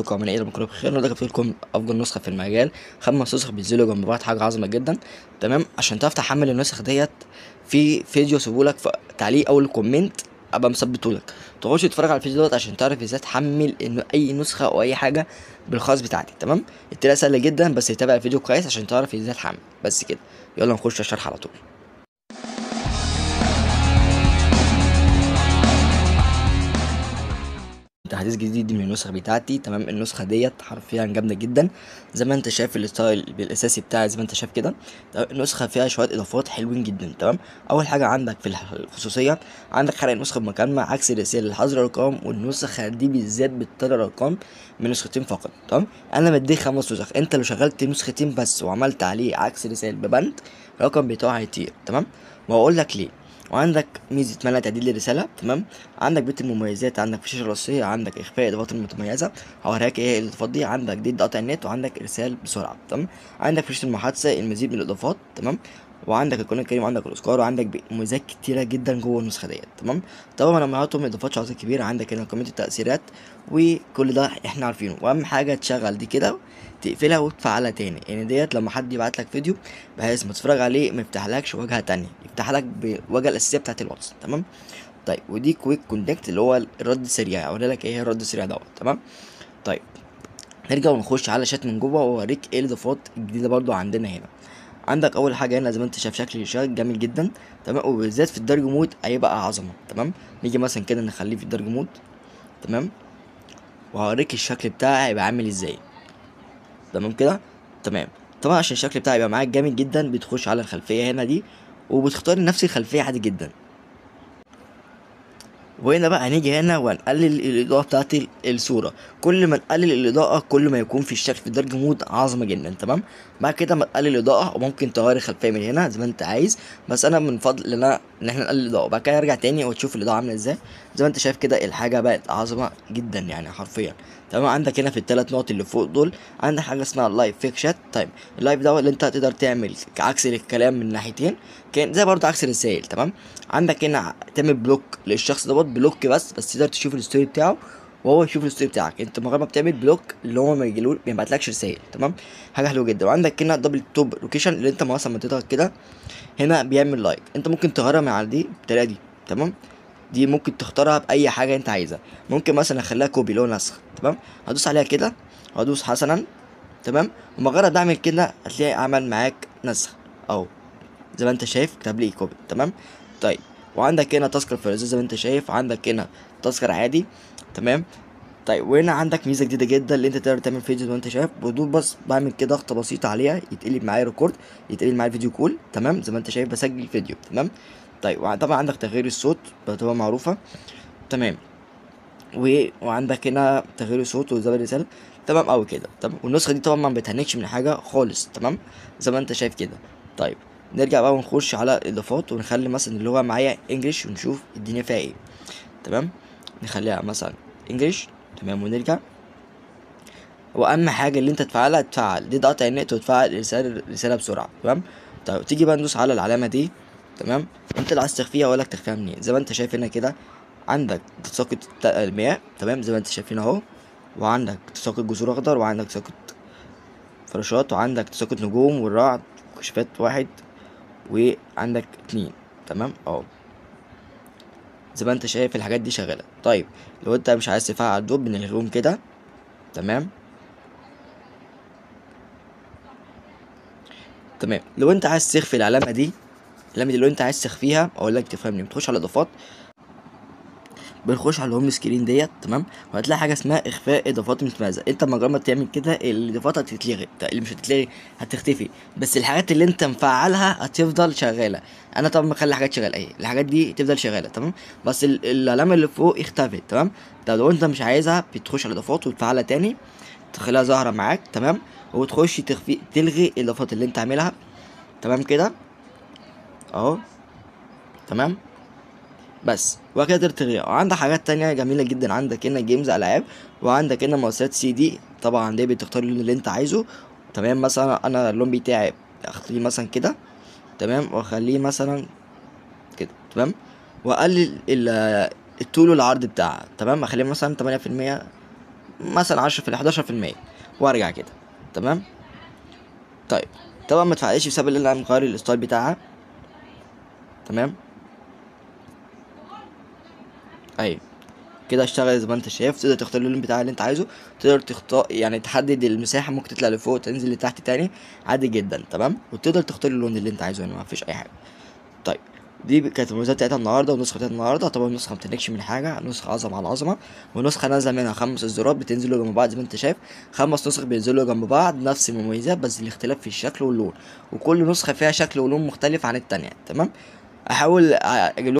ازيكم عاملين ايه؟ ربكم بخير. النهارده جبت لكم افضل نسخه في المجال، 5 نسخ بينزلوا جنب بعض، حاجة عظمه جدا. تمام، عشان تعرف تحمل النسخ ديت في فيديو سيبهولك في تعليق او ال comment ابقى مثبتهولك، تخش تتفرج على الفيديو دوت عشان تعرف ازاي تحمل انه اي نسخه او اي حاجة بالخاص بتاعتي. تمام، الطريقة سهلة جدا، بس تابع الفيديو كويس عشان تعرف ازاي تحمل. بس كده، يلا نخش الشرح على طول. تحديث جديد من النسخة بتاعتي. تمام، النسخة ديت حرفيا جامدة جدا، زي ما انت شايف ال style الاساسي بتاعي زي ما انت شايف كده. النسخة فيها شوية اضافات حلوين جدا. تمام، اول حاجة عندك في الخصوصية، عندك حرق النسخة بمكالمه، عكس الرسائل لحظر الارقام، والنسخة دي بالذات بتطلع ارقام من نسختين فقط. تمام، انا مديك 5 نسخ، انت لو شغلت نسختين بس وعملت عليه عكس رسائل ببند الرقم بتاعه هيطير. تمام، وهقول لك ليه. وعندك ميزة منع تعديل الرسالة. تمام، عندك بيت المميزات، عندك في الشاشة الرئيسية، عندك اخفاء الاضافات المتميزة، هوريك ايه الاضافات دي، عندك ضد قطع النت، وعندك ارسال بسرعة. تمام، عندك في شاشة المحادثة المزيد من الاضافات. تمام، وعندك القرآن الكريم، وعندك الاذكار، وعندك مميزات كتيرة جدا جوه النسخة ديت. تمام، طبعا لما هاتهم اضافات شخصية كبيرة، عندك هنا قائمة التاثيرات، وكل ده احنا عارفينه. واهم حاجة تشغل دي كده، تقفلها وتفعلها تاني، يعني ديت لما حد يبعت لك فيديو بحيث ما تتفرج عليه ما يفتحلكش واجهه تانية، يفتح لك بالواجهه الاساسية بتاعت الواتس. تمام، طيب ودي quick connect اللي هو الرد السريع، اوري لك ايه الرد السريع دوت. تمام، طيب نرجع ونخش على شات من جوه واوريك ايه الاضافات الجديدة برضو عندنا هنا. عندك اول حاجة هنا زي ما انت شايف شكل الشات جميل جدا. تمام، وبالذات في ال dark mode هيبقى عظمه. تمام، نيجي مثلا كده نخليه في ال dark mode. تمام، وهوريك الشكل بتاعه هيبقى عامل ازاي. تمام كده، تمام. طبعا عشان الشكل بتاعه يبقى معاك جامد جدا، بتخش على الخلفية هنا دي وبتختار نفس الخلفية عادي جدا. وهنا بقى هنيجي هنا وهنقلل الاضاءة بتاعت الصورة، كل ما نقلل الاضاءة كل ما يكون في الشكل في ال dark mode عظمه جدا. تمام، بعد كده ما تقلل الاضاءة، وممكن تغير الخلفية من هنا زي ما انت عايز، بس انا من فضل ان احنا نقلل الاضاءة. وبعد كده ارجع تاني وتشوف الاضاءة عامله ازاي. زي ما انت شايف كده الحاجة بقت عظمه جدا يعني حرفيا. تمام، عندك هنا في الثلاث نقط اللي فوق دول عندك حاجة اسمها ال live fake chat. طيب ال live ده اللي انت تقدر تعمل عكس الكلام من ناحيتين، كان زي برضه عكس الرسائل. تمام، عندك هنا تعمل block للشخص دوت، block بس تقدر تشوف ال story بتاعه وهو يشوف ال story بتاعك. انت مجرد ما بتعمل block اللي هو ما يجيلوش، ما يبعتلكش رسائل. تمام، حاجة حلوة جدا. وعندك هنا double tap location اللي انت مثلا ما تضغط كده هنا بيعمل like، انت ممكن تغيرها من على دي بالطريقة دي. تمام، دي ممكن تختارها باي حاجة انت عايزها، ممكن مثلا اخليها copy اللي هو نسخ. تمام، هدوس عليها كده وادوس حسنا. تمام، ومجرد اعمل كده هتلاقي عمل معاك نسخ اهو زي ما انت شايف، كتب لي copy. تمام، طيب وعندك هنا تذكر فلزات زي ما انت شايف، عندك هنا تذكر عادي. تمام، طيب وهنا عندك ميزة جديدة جدا اللي انت تقدر تعمل فيديو زي ما انت شايف، بدون بس بعمل كده ضغطه بسيطة عليها يتقلب معايا record، يتقلب معايا video call. تمام، زي ما انت شايف بسجل فيديو. تمام، طيب طبعا عندك تغيير الصوت بتبقى معروفة. تمام، وعندك هنا تغيير الصوت وزي الرسالة. تمام قوي كده. تمام، والنسخة دي طبعا ما بتهنكش من حاجة خالص. تمام، زي ما انت شايف كده. طيب نرجع بقى ونخش على الاضافات، ونخلي مثلا اللغة معايا English ونشوف الدنيا فيها ايه. تمام، نخليها مثلا English. تمام، ونرجع. واهم حاجة اللي انت تفعلها، تفعل دي ضغط على النت وتفعل الرسالة بسرعة. تمام، طيب تيجي بقى ندوس على العلامة دي. تمام، انت اللي عايز تخفيها اقول لك تخفيها منين. زي ما انت شايف هنا كده عندك تساقط المياه. تمام، زي ما انت شايف هنا اهو، وعندك تساقط جذور اخضر، وعندك تساقط فراشات، وعندك تساقط نجوم والرعد وكشافات 1، وعندك 2. تمام اهو زي ما انت شايف الحاجات دي شغالة. طيب لو انت مش عايز تفعل دول بنلغيهم كده. تمام، تمام. لو انت عايز تخفي العلامة دي، العلامة دي لو انت عايز تخفيها اقول لك تفهمني، بتخش على الاضافات، بنخش على ال home screen ديت. تمام، وهتلاقي حاجة اسمها اخفاء اضافات متميزة. انت مجرد ما تعمل كده الاضافات هتتلغي، اللي مش هتتلغي هتختفي، بس الحاجات اللي انت مفعلها هتفضل شغالة. انا طبعا مخلي حاجات شغالة اهي، الحاجات دي تفضل شغالة. تمام، بس العلامة اللي فوق اختفت. تمام، طب لو انت مش عايزها بتخش على الاضافات وتفعلها تاني، تخليها ظاهره معاك. تمام، وتخش تخفي تلغي الاضافات اللي انت عاملها. تمام كده اهو. تمام، بس وكده تقدر تغير. وعندك حاجات تانية جميلة جدا، عندك هنا games ألعاب، وعندك هنا مؤثرات سي دي. طبعا دي بتختار اللون اللي انت عايزه. تمام، مثلا انا اللون بتاعي اخليه مثلا كده. تمام، واخليه مثلا كده. تمام، واقلل الطول والعرض بتاعها. تمام، اخليه مثلا 8% مثلا 10 في 11% وارجع كده. تمام. طيب طبعا ما اتفعلتش بسبب ان انا مغير ال style بتاعها. تمام، ايوه كده اشتغل زي ما انت شايف. تقدر تختار اللون بتاع اللي انت عايزه، تقدر تختار يعني تحدد المساحة، ممكن تطلع لفوق تنزل لتحت تاني عادي جدا. تمام، وتقدر تختار اللون اللي انت عايزه هنا، ما فيش اي حاجة. طيب دي كانت المميزات بتاعتها النهارده والنسخة بتاعت النهارده. طبعا النسخة ما بتنكش من حاجة، نسخه عظمه على عظمه، ونسخة نازله منها 5 اصدارات بتنزلوا جنب بعض زي ما انت شايف، 5 نسخ بينزلوا جنب بعض نفس المميزات بس الاختلاف في الشكل واللون، وكل نسخه فيها شكل ولون مختلف عن التانية. تمام، احاول اجيب